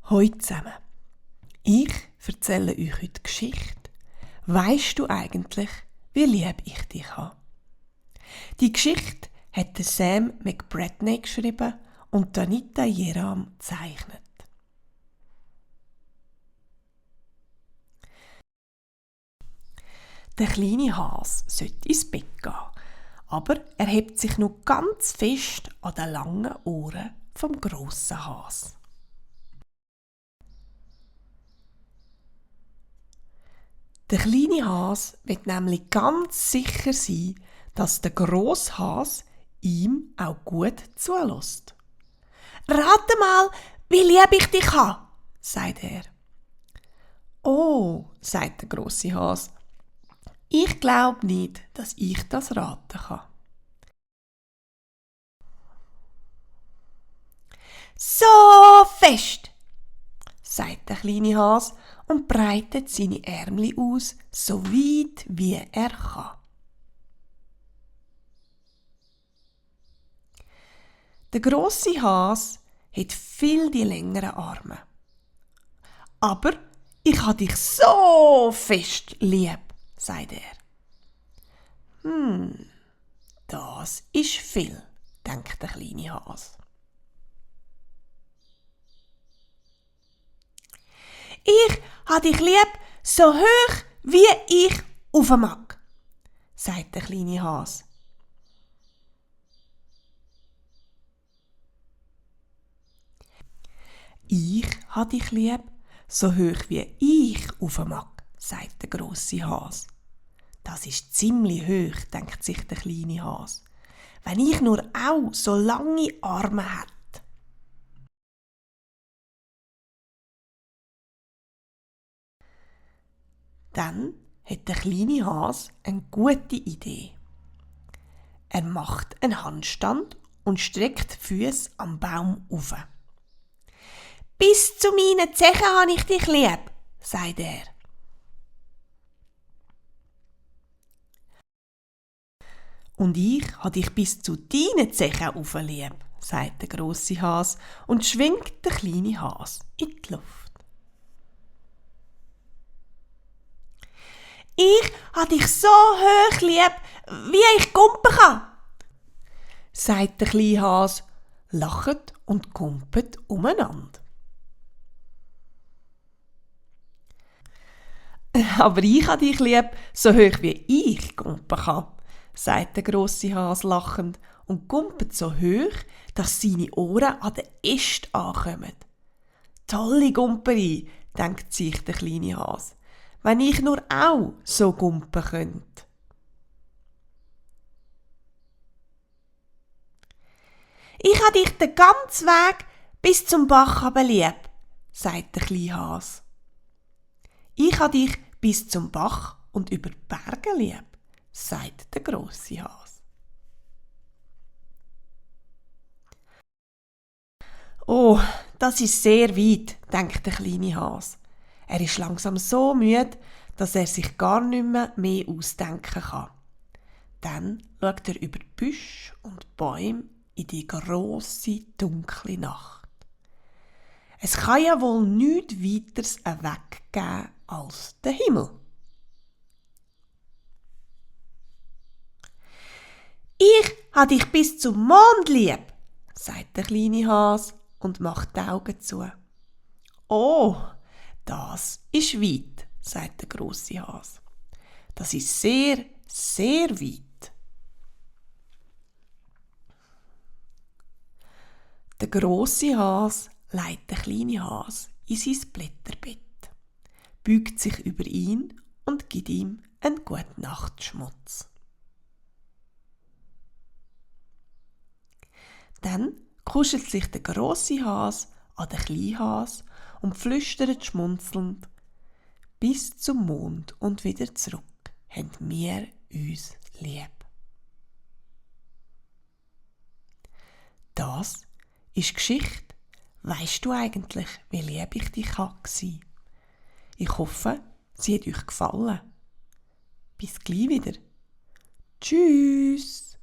Hallo zusammen. Ich erzähle euch heute die Geschichte. Weisst du eigentlich, wie lieb ich dich habe? Die Geschichte hat Sam McBratney geschrieben und Anita Jeram gezeichnet. Der kleine Hase sollte ins Bett gehen, aber er hebt sich noch ganz fest an den langen Ohren vom grossen Hase. Der kleine Hase wird nämlich ganz sicher sein, dass der grosse Hase ihm auch gut zulässt. «Rate mal, wie lieb ich dich habe», sagt er. «Oh», sagt der grosse Hase, «ich glaube nicht, dass ich das raten kann.» «So fest», sagt der kleine Hase und breitet seine Ärmli aus, so weit wie er kann. Der grosse Hase hat viel die längeren Arme. «Aber ich habe dich so fest lieb», sagt er. Das ist viel», denkt der kleine Hase. «Ich habe dich lieb, so hoch wie ich rauf mag», sagt der kleine Hase. «Ich habe dich lieb, so hoch wie ich rauf mag», sagt der grosse Hase. Das ist ziemlich hoch, denkt sich der kleine Hase. Wenn ich nur auch so lange Arme hätte. Dann hat der kleine Hase eine gute Idee. Er macht einen Handstand und streckt die Füße am Baum auf. «Bis zu meinen Zehen habe ich dich lieb», sagt er. «Und ich habe dich bis zu deinen Zehen auf lieb», sagt der grosse Hase und schwingt den kleinen Hase in die Luft. «Ich habe dich so hoch lieb, wie ich gumpen kann», sagt der kleine Hase, lacht und gumpet umeinander. «Aber ich habe dich lieb, so hoch wie ich gumpen kann», sagt der grosse Hase lachend und gumpet so hoch, dass seine Ohren an den Ästen ankommen. «Tolle Gumperei», denkt sich der kleine Hase, «wenn ich nur auch so gumpen könnte.» «Ich habe dich den ganzen Weg bis zum Bach runter lieb», sagt der kleine Hase. «Ich habe dich bis zum Bach und über die Berge lieb», sagt der grosse Hase. «Oh, das ist sehr weit», denkt der kleine Hase. Er ist langsam so müde, dass er sich gar nicht mehr ausdenken kann. Dann schaut er über die Büsche und die Bäume in die grosse, dunkle Nacht. Es kann ja wohl nichts weiteres Weg geben als der Himmel. «Ich habe dich bis zum Mond lieb», sagt der kleine Hase und macht die Augen zu. «Oh, das ist weit», sagt der grosse Hase. «Das ist sehr, sehr weit.» Der grosse Hase legt den kleinen Hase in sein Blätterbett, beugt sich über ihn und gibt ihm einen guten Nachtschmutz. Dann kuschelt sich der grosse Hase an den kleinen Hase und flüstert schmunzelnd: «Bis zum Mond und wieder zurück haben wir uns lieb.» Das ist die Geschichte. Weisst du eigentlich, wie lieb ich dich war? Ich hoffe, sie hat euch gefallen. Bis gleich wieder. Tschüss.